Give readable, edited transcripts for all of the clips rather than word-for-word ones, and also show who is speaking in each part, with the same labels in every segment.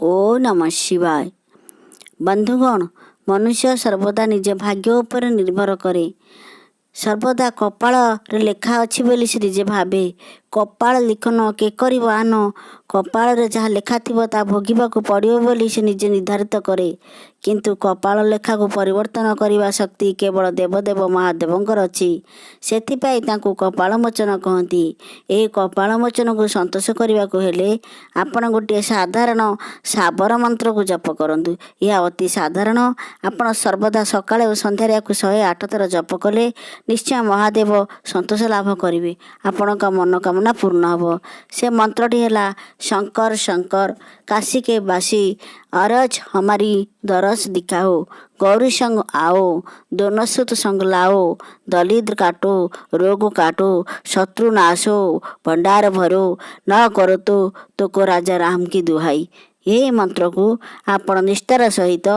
Speaker 1: ଓଁ ନମଃ ଶିବାୟ। ବନ୍ଧୁଗଣ, ମନୁଷ୍ୟ ସର୍ବଦା ନିଜ ଭାଗ୍ୟ ଉପରେ ନିର୍ଭର କରେ। ସର୍ବଦା କପାଳରେ ଲେଖା ଅଛି ବୋଲି ସେ ନିଜେ ଭାବେ। କପାଳ ଲିଖନ କେ କରିବ ଆନ। କପାଳରେ ଯାହା ଲେଖା ଥିବ, ତାହା ଭୋଗିବାକୁ ପଡ଼ିବ ବୋଲି ସେ ନିଜେ ନିର୍ଦ୍ଧାରିତ କରେ। କିନ୍ତୁ କପାଳ ଲେଖାକୁ ପରିବର୍ତ୍ତନ କରିବା ଶକ୍ତି କେବଳ ଦେବଦେବ ମହାଦେବଙ୍କର ଅଛି। ସେଥିପାଇଁ ତାଙ୍କୁ କପାଳମୋଚନ କହନ୍ତି। ଏହି କପାଳମୋଚନକୁ ସନ୍ତୋଷ କରିବାକୁ ହେଲେ ଆପଣ ଗୋଟିଏ ସାଧାରଣ ଶାବର ମନ୍ତ୍ରକୁ ଜପ କରନ୍ତୁ। ଏହା ଅତି ସାଧାରଣ। ଆପଣ ସର୍ବଦା ସକାଳେ ଓ ସନ୍ଧ୍ୟାରେ ଏହାକୁ 108 ଥର ଜପ କଲେ ନିଶ୍ଚୟ ମହାଦେବ ସନ୍ତୋଷ ଲାଭ କରିବେ। ଆପଣଙ୍କ ମନୋକାମନା ପୂର୍ଣ୍ଣ ହେବ। ସେ ମନ୍ତ୍ରଟି ହେଲା, ଶଙ୍କର ଶଙ୍କର କାଶୀ କେ ବାସୀ, ଅରଜ ହମାରୀ ଦରସ ଦିଖାଓ, ଗୌରୀ ସଂଗ आओ, दोनों सुत संग लाओ, दलिद्र काटो, रोग काटो, शत्रु नाशो, भंडार भरो, न करो तो को राजा राम की दुहाई। ଏହି ମନ୍ତ୍ରକୁ ଆପଣ ନିଷ୍ଠାର ସହିତ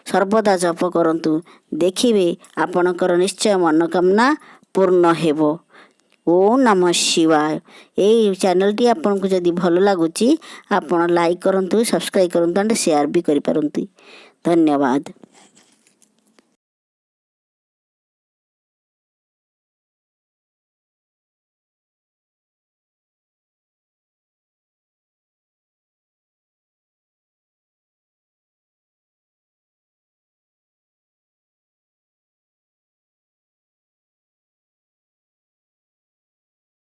Speaker 1: ସର୍ବଦା ଜପ କରନ୍ତୁ। ଦେଖିବେ, ଆପଣଙ୍କର ନିଶ୍ଚୟ ମନୋକାମନା ପୂର୍ଣ୍ଣ ହେବ। ଓଁ ନମଃ ଶିବାୟ। ଏଇ ଚ୍ୟାନେଲଟି ଆପଣଙ୍କୁ ଯଦି ଭଲ ଲାଗୁଛି, ଆପଣ ଲାଇକ୍ କରନ୍ତୁ, ସବସ୍କ୍ରାଇବ୍ କରନ୍ତୁ ଆଣ୍ଡ ସେୟାର ବି କରିପାରନ୍ତି। ଧନ୍ୟବାଦ।